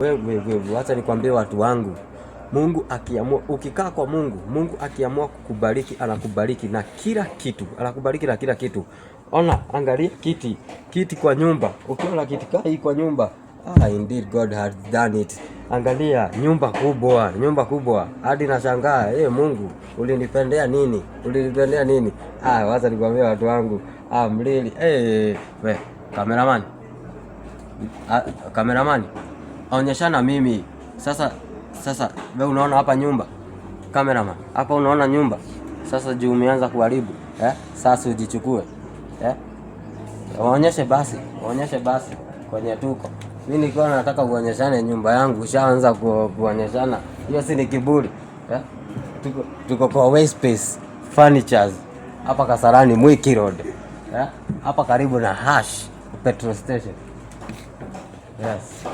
Wewe wewe, acha nikwambie watu wangu, Mungu akiamua, ukikaa kwa Mungu, Mungu akiamua kukubariki anakubariki na kila kitu, anakubariki na kila kitu. Ona, angalia kiti, kiti kwa nyumba. Ukiona kiti kaa hii kwa nyumba, ah, indeed God has done it. Angalia nyumba kubwa, nyumba kubwa hadi nashangaa, hey, Mungu ulinipendea nini? Ulinipendea nini? Ah, wacha nikwambie watu wangu, ah, mlili hey, we cameraman, ah, cameraman onyeshana mimi sasa. Sasa we unaona hapa nyumba, cameraman, hapa unaona nyumba sasa, juu umeanza kuharibu eh? Sasa ujichukue eh? Waonyeshe basi, waonyeshe basi kwenye tuko. Mimi nilikuwa nataka uonyeshane nyumba yangu, ushaanza kuonyeshana, hiyo si ni kiburi eh? Tuko kwa Wayspace Furnitures hapa Kasarani Mwiki Road eh? Hapa karibu na Hash petrol station. Yes.